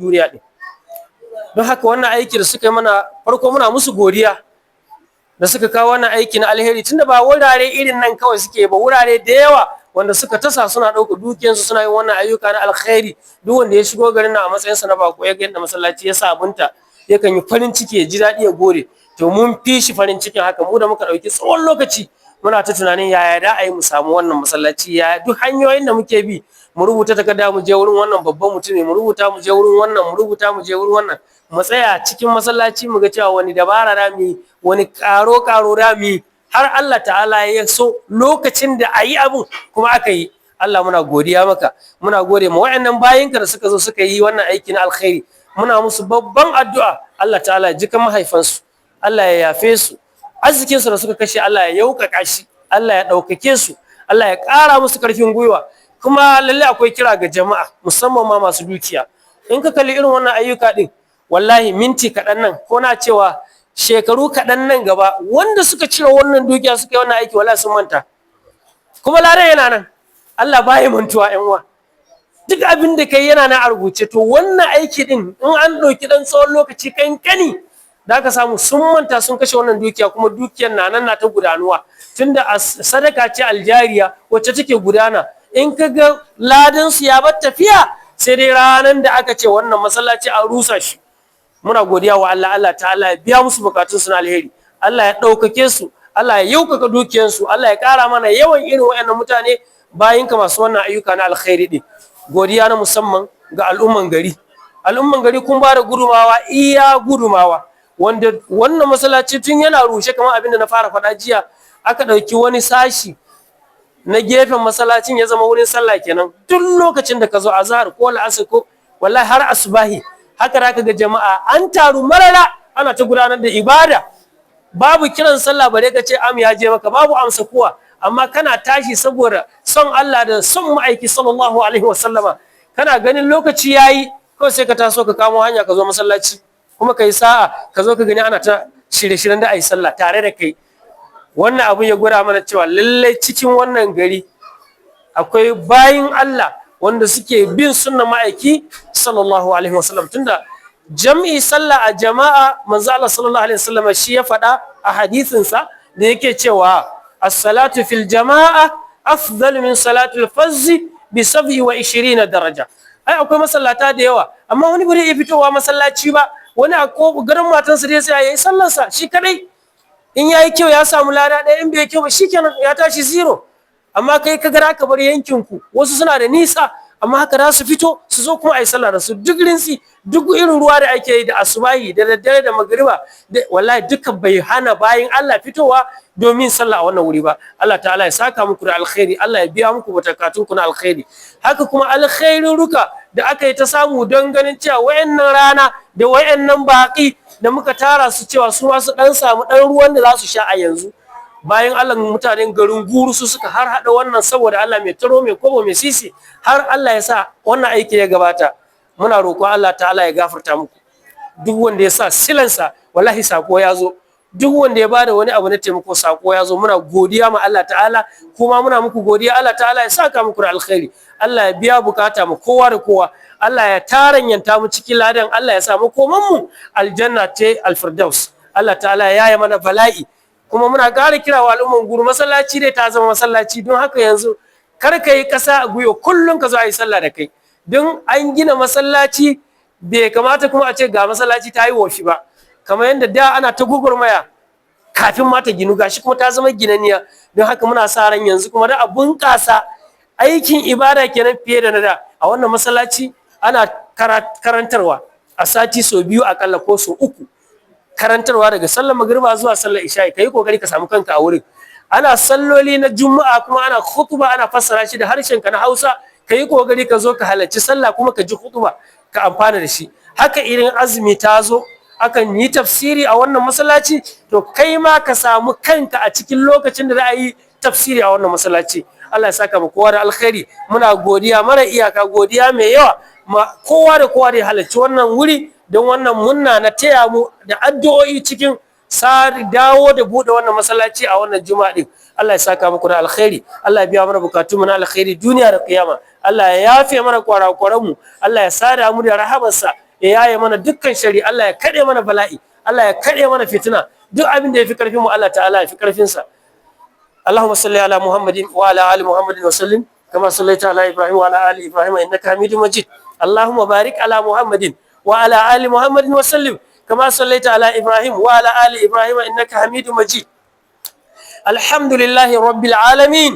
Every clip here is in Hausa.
duniya ɗin. Don haka wannan aiki da suka yi mana, farko muna musu godiya da suka kawo wannan aiki na alheri, tunda ba wurare irin nan kawai suke ba, wurare da yawa wanda suka tasa suna ɗauka dukiyarsu suna yin wannan ayyuka na alkhairi. Duk wanda ya shigo garin nan a matsayinsa na bako, ya ga yadda masallaci ya sabunta, yakan yi farin ciki, ya ji daɗi, ya gode. To mun fi shi farin cikin haka, mu da muka ɗauki tsawon lokaci muna ta tunanin yaya da a yi mu samu wannan masallaci, yaya duk hanyoyin da muke bi, mu rubuta takarda mu je wurin wannan babban mutumi, mu rubuta mu je wurin wannan, mu rubuta mu je wurin wannan, mu tsaya cikin masallaci mu ga cewa wani dabara da mu, wani karo karo da mu, har Allah ta'ala ya so lokacin da a yi abun kuma aka yi. Allah, muna godiya maka, muna gode ma wayannan bayinka da suka zo suka yi wannan aiki na alkhairi. Muna musu babban addu'a, Allah ta'ala ya jika mahaifansu, Allah ya yafe su, arzikinsu da suka kashe Allah ya yaukaka shi, Allah ya ɗaukake su, Allah ya ƙara musu ƙarfin gwiwa. Kuma lalle akwai kira ga jama'a, musamman ma masu dukiya. In ka kalli irin wannan ayyuka ɗin, wallahi minti kaɗan nan, ko na cewa shekaru kaɗan nan gaba, wanda suka cire wannan dukiya suka yi wannan aiki, wallahi sun manta, kuma ladan yana nan. Allah baya mantuwa, ƴan uwa. Duk abin da kai yana nan a rubuce. To wannan aiki din, in an ɗauki ɗan tsawon lokaci kankani, da aka samu sun manta sun kashe wannan dukiya, kuma dukiyar na nan na ta gudanuwa, tunda sadaka ce aljariya wacce take gudana. In ka ga ladan su ya bar tafiya, sai dai ranar da aka ce wannan masallaci an rusa shi. Muna godiya wa Allah. Allah ta'ala ya biya musu bukatun su na alheri, Allah ya ɗaukake su, Allah ya yaukaka dukiyarsu, Allah ya ƙara mana yawan irin waɗannan mutane bayinka masu wannan ayyuka na alkhairi din. Godiya na musamman ga al'umman gari. Al'umman gari, kun ba da gudumawa iya gudumawa, wanda wannan masallaci tun yana rushe, kamar abin da na fara faɗa jiya, aka ɗauki wani sashi na gefen masallacin ya zama wurin sallah kenan. Duk lokacin da ka zo azhar ko la'asar ko wallahi har asubahi, haka zaka ga jama'a an taru marara ana ta gudanar da ibada. Babu kiran sallah bare ka ce am ya je maka, babu amsa kuwa, amma kana tashi saboda son Allah da son ma'aiki sallallahu alaihi wasallama, kana ganin lokaci yayi, kawai sai ka taso ka kamo hanya ka zo masallaci, kuma ka yi sa'a ka zo ka gani ana ta shirye-shiryen da a yi sallah tare da kai. Wannan abun ya gwada mana cewa lallai cikin wannan gari akwai bayin Allah wanda suke bin sunnan ma'aiki sallallahu alaihi wasallam, tunda jam'i, sallah a jama'a, manzo Allah sallallahu alaihi wasallam shi ya faɗa a hadisinsa da yake cewa as-salatu fil jama'a afdal min salatul fazzi bi 27 daraja. Ai akwai masallata da yawa, amma wani bai iya fitowa masallaci ba, wani a garin matansa dai sai yayi sallarsa shi kadai. In yayi kyau ya samu lada ɗaya, in bai kyau ba shikenan, ya tashi zero. Amma kai ka gara ka bar yankin ku, wasu suna da nisa, amma haka za su fito su zo kuma a yi sallah da su, duk rinsi, duk irin ruwa da ake yi da asubahi, da daddare, da magriba, wallahi duka bai hana bayin Allah fitowa domin sallah a wannan wuri ba. Allah ta'ala ya saka muku da alkhairi, Allah ya biya muku bukatun ku na alkhairi. Haka kuma alkhairin ruka da aka yi ta samu don ganin cewa wayannan rana da wayannan baki da muka tara su, cewa su ma su dan samu dan ruwan da za su sha a yanzu, bayan Allah mutanen garin Guru su suka har hada wannan saboda Allah, mai taro, mai kobo, mai sisi, har Allah ya sa wannan aiki ya gabata. Muna roƙon Allah ta'ala ya gafarta muku. Duk wanda ya sa silansa, wallahi sako ya zo. Duk wanda ya bada wani abu na taimako, sako ya zo. Muna godiya ma Allah ta'ala, kuma muna muku godiya. Allah ta'ala ya saka muku da alkhairi, Allah ya biya bukata mu kowa da kowa, Allah ya taranyanta mu cikin ladan, Allah ya sa mu koman mu aljanna ce alfirdaus. Allah ta'ala ya yi mana bala'i. Kuma muna ƙara kira wa al'umman Guru, masallaci dai ta zama masallaci, don haka yanzu kar ka yi ƙasa a gwiwa, kullum ka zo a yi sallah da kai. Don an gina masallaci, bai kamata kuma a ce ga masallaci ta yi wofi ba, kamar yadda da ana ta gugurmaya kafin ma ta ginu, gashi kuma ta zama ginanniya. Don haka muna sa ran yanzu kuma da a bunƙasa aikin ibada kenan fiye da na da. A wannan masallaci ana karantarwa a sati sau biyu akalla ko sau uku, karantarwa daga sallar magriba zuwa sallar isha'i. Kai kokari ka samu kanka a wurin. Ana salloli na Juma'a, kuma ana khutba, ana fassara shi da harshen ka na Hausa. Kai kokari ka zo ka halarci sallah, kuma ka ji khutba, ka amfana da shi. Haka irin azumi ta zo, akan yi tafsiri a wannan masallaci. To kai ma ka samu kanka a cikin lokacin da za a yi tafsiri a wannan masallaci. Allah ya saka mu kowa da alkhairi. Muna godiya mara iyaka, godiya mai yawa ma kowa da kowa da ya halarci wannan wuri don wannan munna na taya mu da addu'o'i cikin dawo da bude wannan masallaci a wannan Juma'a din. Allah ya saka muku da alkhairi, Allah ya biya mana bukatun mu na alkhairi duniya da kiyama, Allah ya yafe mana kwarakwaran mu, Allah ya sada mu da rahamarsa. Ya yaye mana dukkan sharri. Allah ya kade mana bala'i, Allah ya kade mana fitina. Duk abin da ya fi karfin mu, Allah ta'ala ya fi karfin sa. اللهم صل على محمد وعلى ال محمد وسلم كما صليت على ابراهيم وعلى ال ابراهيم انك حميد مجيد. اللهم بارك على محمد وعلى ال محمد وسلم كما صليت على ابراهيم وعلى ال ابراهيم انك حميد مجيد. الحمد لله رب العالمين،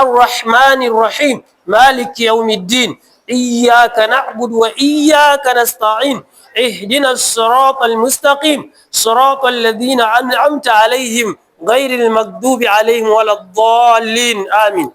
الرحمن الرحيم، مالك يوم الدين. اياك نعبد واياك نستعين. اهدنا الصراط المستقيم، صراط الذين انعمت عليهم، غير المغضوب عليهم ولا الضالين. آمين.